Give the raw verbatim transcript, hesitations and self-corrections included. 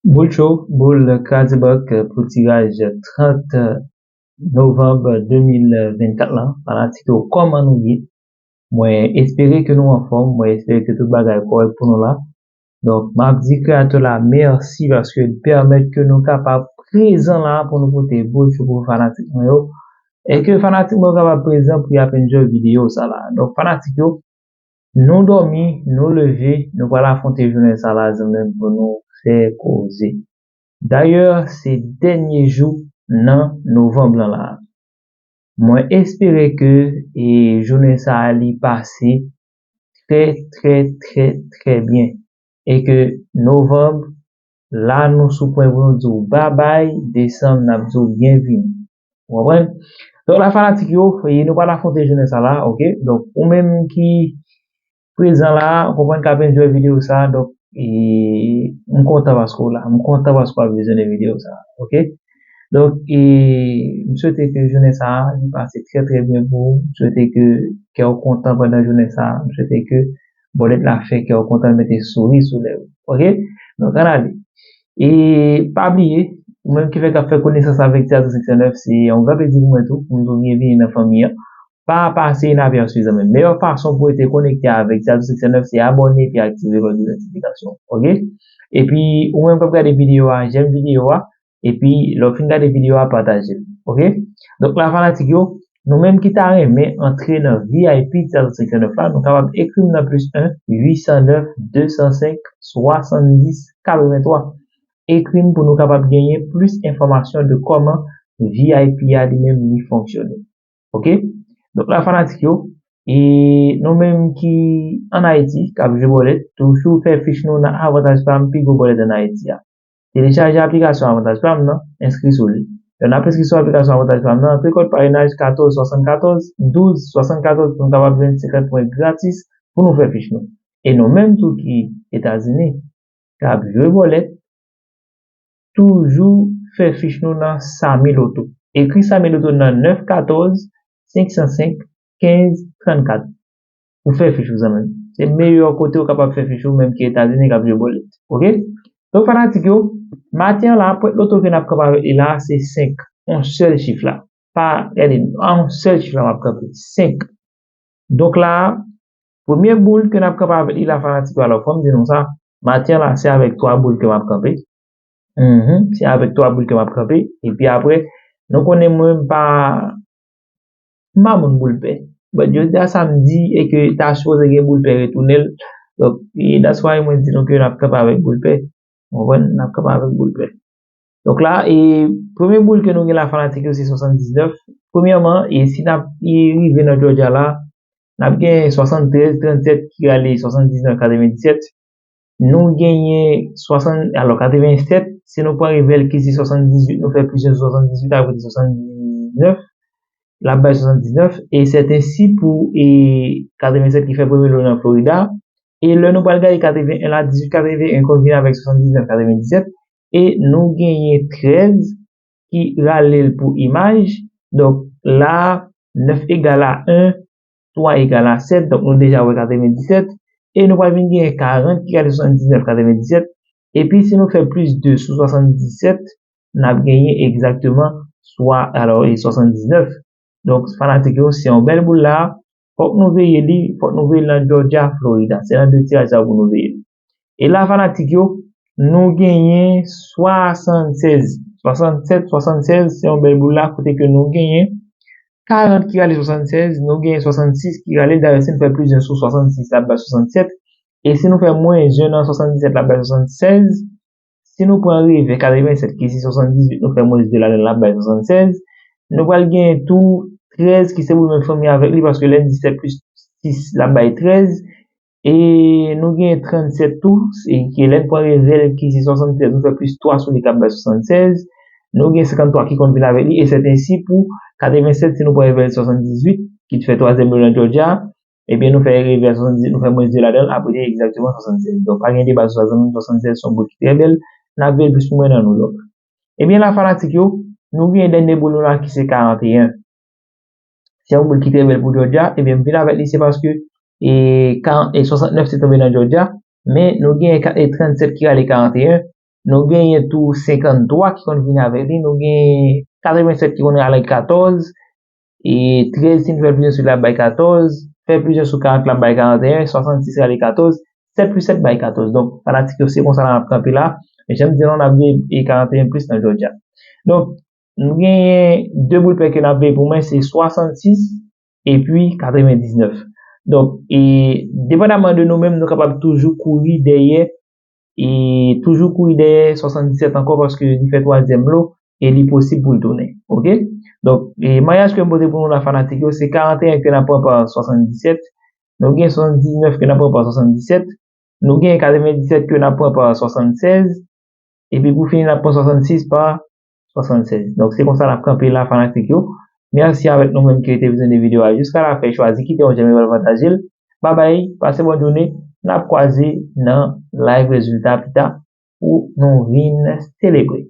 Boul cho, boul kraze bank pou tiraj trant novanm de mil vennkat la. Fanatik yo, kòman nou ye? Mwen espere ke nou anfòm, mwen espere ke tout bagay kòrèk pou nou la. Donk, m ap di Kreyatè la mèsi paske l pèmèt ke nou kapab prezan la pou nou pote boul cho pou fanatik mwen yo. E ke fanatik mwen yo kapab prezan pou y ap enjoy videyo sa la. Donk, fanatik yo, nou dòmi, nou leve, nou pral afwonte jounen sa la, zanmi m, pou nou fè koze. Dayè, se dènye jou nan novanm lan la. Mwen espere ke e, jounen sa a li pase trè, trè, trè, trè byen. E ke novanm, la nou sou pwen pou nou di w babay, desanm, n ap di w byenvini. Ou konprann? Donk, la fanatik yo, e nou pral afwonte jounen sa la, oke? Donk, ou menm ki prezan la, ou konprann k ap enjoy videyo sa, donk, e, m kontan paske w la, m kontan paske w ap vizyonnen videyo sa, oke? Donk, e, m swete ke jounen sa a, li pase trè, trè byen pou ou, m swete ke kè w kontan pandan jounen sa a, m swete ke bòlèt la fè kè w kontan, mete souri sou lèv ou, oke? Donk, ann ale. E pa bliye, ou menm ki fèk ap fè konesans avèk Ti Azo senk san nèf, se yon gran plezi pou mwen tou, pou m di w byenvini nan fanmi an. Pa pase inapèsi, zanmi m. Meyè fason pou w rete konekte avèk Ti Azo senk san nèf, se abòne epi aktive klòch de notifikasyon. Oke? Epi, ou menm k ap gade videyo a, jèm videyo a. Epi, lè w fin gade videyo a, pataje l. Oke? Donk, la fanatik yo, nou menm ki ta renmen antre nan V I P Ti Azo senk san nèf la, nou kapab ekri m nan plis en, uit san nèf, de san senk, swasanndis, katrevenntwa. Ekri m pou nou kapab genyen plis enfòmasyon de kòman V I P a li menm li fonksyone. Oke? Donk, la fanatik yo, e nou menm ki ann Ayiti, k ap jwe bòlèt, toujou fè fich nou nan Avantaj Pam, pi gwo bòlèt ann Ayiti a. Telechaje aplikasyon Avantaj Pam nan, enskri sou li. Lè n ap enskri sou aplikasyon Avantaj Pam nan, antre kòd parenaj katòz swasannkatòz, douz swasannkatòz pou nou kapab jwenn senkant pwen gratis pou nou fè fich nou. E nou menm tou ki Etazini, k ap jwe bòlèt, toujou fè fich nou nan Samy Loto. Ekri Samy Loto nan nèf katòz, senk san senk, kenz trannkat pou fè fich ou, zanmi m. Se meyè kote ou kapab fè fich ou, menm ki Etazini k ap jwe bòlèt. Oke? Donk, fanatik yo, maten an la, pwent loto ke n ap kanpe avèk li la, se senk. Yon sèl chif la. Pa, gade, yon sèl chif la m ap kanpe. Senk. Donk la, premye boul ke n ap kanpe avèk li la, fanatik yo, alò, fò m di nou sa, maten an la, se avèk twa boul ke m ap kanpe. Mhm, se avèk twa boul ke m ap kanpe. Epi apre, nou konnen mwen m pa, m pa moun boul pè. But jodi a samdi e ke ta sipoze gen boul pè retounen l. Donk, e that's why mwen di nou ke n ap kanpe avèk boul pè. Ou konprann? N ap kanpe avèk boul pè. Donk la, e premye boul ke nou gen la, fanatik yo, se swasanndiznèf. Premyèman, e si n ap e rive nan Georgia la, n ap gen swasanntrèz, trannsèt ki rale swasanndiznèf, katrevendisèt. Nou genyen swasant, alò, katrevensèt, si nou pran revèl ki se swasanndizuit, nou fè plis de swasanndizuit, apre se swasanndiznèf, l ap bay swasanndiznèf, e sètensi pou e katrevensèt ki fè premye lo nan Florida. E lè nou pral gade katreven en la, dizuit katreven en konn vin avèk swasanndiznèf katrevendisèt, e nou genyen trèz ki rale l pou imaj. Donk, la, nèf egal a en, twa egal a sèt, donk nou deja wè katrevendisèt, e nou pral vin genyen karant ki rale swasanndiznèf katrevendisèt, epi si nou fè plis de sou swasanndiznèf, n ap genyen egzakteman swa, alò, e swasanndiznèf. Donk, fanatik yo, se yon bèl boul la, fòk nou veye li, fòk nou veye l nan Georgia, Florida. Se nan de tiraj sa yo pou nou veye li. E la, fanatik yo, nou genyen swasannsèz, swasannsèt, swasannsèz, se yon bèl boul la, kote ke nou genyen karant ki rale swasannsèz, nou genyen swasannsis ki rale, dayè, si n fè plis de sou swasannsis, l ap bay swasanntsèt, e si nou fè mwens en nan swasanndiznèf, l ap bay swasanntsèz, si nou pran revè katrevensèt ki se swasanndizuit, nou fè mwens de ladan l, l ap bay swasanntsèz, nou pral genyen tou trèz ki se pou menm fanmi avèk li, paske lè n di sèt plis sis, l ap bay trèz, e nou gen trannsèt tou, e ke lè n pran revè l ki se swasanntrèz, nou fè plis twa sou li k ap bay swasanntsèz. Nou gen senkanntwa ki konn vin avèk li, e sètensi pou katrevensèt, si nou pran revè l swasanndizuit, ki t fè twazyèm lo nan Georgia, ebyen, nou fè revè swasanndizuit, nou fè mwens de ladan l, apre li egzakteman swasanntsèz. Donk, pa gen deba sou sa, zanmi m, swasanntsèz se yon boul ki trè bèl, n ap veye l plis pou mwen nan Nouyòk. Ebyen, la, fanatik yo, nou gen dènye boul nou la ki se karanteyen. Se yon boul ki trè bèl pou Georgia. Ebyen, m vin avèk li, se paske e, karan-, e, swasannnèf te tonbe nan Georgia, men nou gen ka-, e, trannsèt ki rale karanteyen. Nou genyen tou senkanntwa ki konn vini avèk li. Nou genyen katrevennsèt ki konn ale katòz. E trèz, si n fè l plizyè sou li, l ap bay katòz. Fè l plizyè sou karant, l ap bay karanteyen. Swasannsis rale katòz. Sèt plis sèt bay katòz. Donk, fanatik yo, se konsa la n ap kanpe la. Men jan m di nou, n ap gen e karanteyen plis nan jodi a. Donk, nou genyen de boul pè ke n ap veye pou mwen, se swasannsis epi katrevendiznèf. Donk, e, depandaman de nou menm, nou kapab toujou kouri dèyè, e toujou kouri dèyè swasanndisèt ankò paske li fè twazyèm lo e li posib pou l tounen. Oke? Donk, e, maryaj ke m pote pou nou la, fanatik yo, se karanteyen ke n ap pran pa swasanndisèt. Nou gen swasanndiznèf ke n ap pran pa swasanndisèt. Nou gen katrevendisèt ke n ap pran pa swasannsèz. Epi pou fini, n ap pran swasannsis pa swasannsèz. Donk, se konsa n ap kanpe la, fanatik yo. Mèsi avèk nou menm ki rete pou tande videyo a jiska la fen, chwazi kite yon jèm epi pataje l. Babay, pase bòn jounen. N ap kwaze nan live rezilta pita pou nou vin selebre.